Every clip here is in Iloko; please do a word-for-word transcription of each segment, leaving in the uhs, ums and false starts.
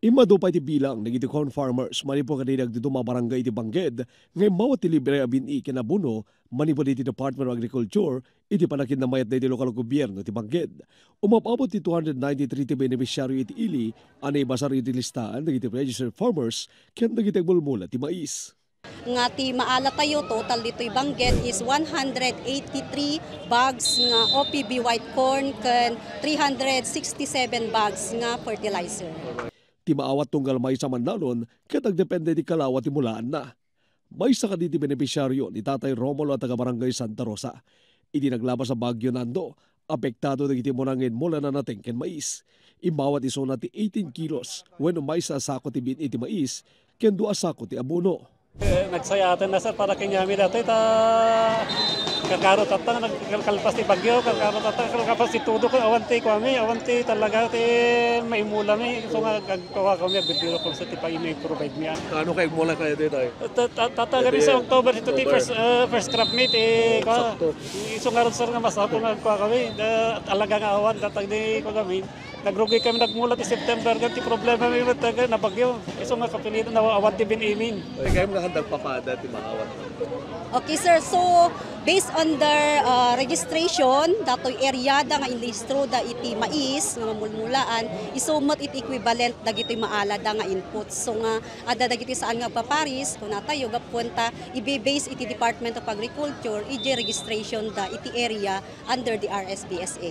Immadu pay ti bilang dagiti corn farmers manipud kadagiti dadduma a barangay iti Bangged nga immawat ti libre a bin-i ken abono manipud iti Department of Agriculture iti pannakidnamayat dagiti lokal a gobierno ti Bangged. Umap-abot ti two hundred ninety-three ti benepisyaryo iti ili a naibasar iti listaan dagiti registered farmers ken dagiti agmulmula ti mais. Nga ti maalatayo total ditoy Bangged is one hundred eighty-three bags nga O P B white corn ken three hundred sixty-seven bags nga fertilizer. Ti maawat tunggal maysa a mannalon ket agdepende ti kalawa ti mulaanna. Maysa kadagiti benepisyaryo ni Tatay Romulo a taga Barangay Santa Rosa. Idi naglabas a Bagyo Nando, apektado dagiti muna nga inmula a nateng ken mais. Immawat isuna ti eighteen kilos wenno maysa a sako ti bin-i ti mais ken dua a sako ti abono. Eh, nagsayaatan na, sir, para kaniami datoy ta karkaro tatta nga nagkalpas ti bagyo, karkaro tatta, kalpas ti tudo, awan ti kuami, awan ti talaga ti maimulami. So nga, ag-, agkuha kami, agbibiro kami sa ti paimi provide mi, ah. Kaano kay mula kayo dito, eh? Ta-, ta-, tata kami sa October, ito ti first, ah, first crop meet, eh, kuha. Sakto. Isu nga ron, sir, nga mas ako nga agkuha kami, da-, talaga nga awan, datag di kuha kami. Nagrugi kami nagmula ti September, ken ti problema mi met, taga nabagyo. Isu nga kapilitan, awan ti bin-i mi. Ay, kayo nga handang papada ti maawat. Okay, sir. So, based on their, ah, registration, datoy area da nga inregistroda iti mais nga mamulmulaan, isu met iti equivalent dagitoy maalada nga input. So nga, adda dagiti saan nga agpaparis, kunatayo, gapuan ta ibe-base iti Department of Agriculture, idiay registration da iti area under the R S B S A.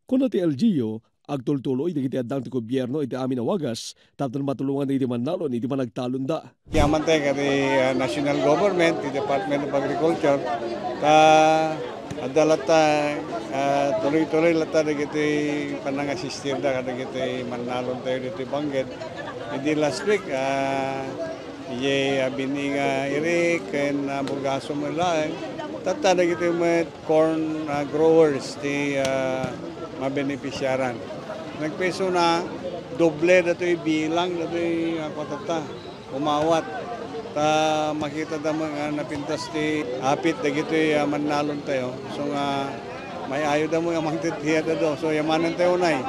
Kuna ti L G U, agtultuloy dagiti addang ti gobierno iti amin a wagas tapno matulongan dagiti mannalon iti panagtalonda. Ti amantayo kadi, ah, national government, ti Department of Agriculture, ta adda latta, ah, tuloy-tuloy latta dagiti panangasistirda kadagiti mannalontayo ditoy Bangged. Idi last week, ah, idiay, ah, bin-i nga iri ken, ah, burgasum laeng. Tatta dagiti met corn, ah, growers ti, ah, mabenepisiaran. Nagpesona, doble datoy bilang datoy, ah, kua tatta, umawat. Ta makitada met nga napintas ti apit dagitoy, ah, mannalontayo. So nga, may-ayoda met nga mangtitiada do. So, yamanantayo unay,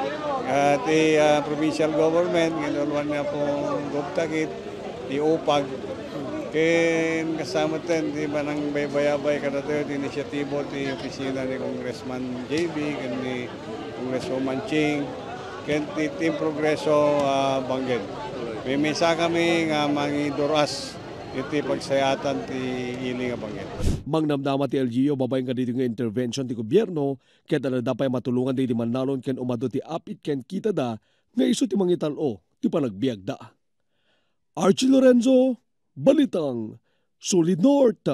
ah, ti, ah, provincial government, nga inalwan ni Apo Gov Takit, ti upag. Ken kasta metten ti panangbaybayabay kadatayo ti inisyatibo ti opisina ni Congressman J B ken ni Congresswoman Ching ken ti Team Progreso, ah, Bangged. Mimisa kami nga mangidur-as iti pagsayatan ti ili nga Bangged. Mangnamnama ti L G U babaen kadagiti nga intervention ti gobierno ket adda pay matulongan dagiti mannalon ken umadu ti apit ken kitada nga isu ti mangital-o ti panagbiagda. Archie Lorenzo, Balitang Solid North.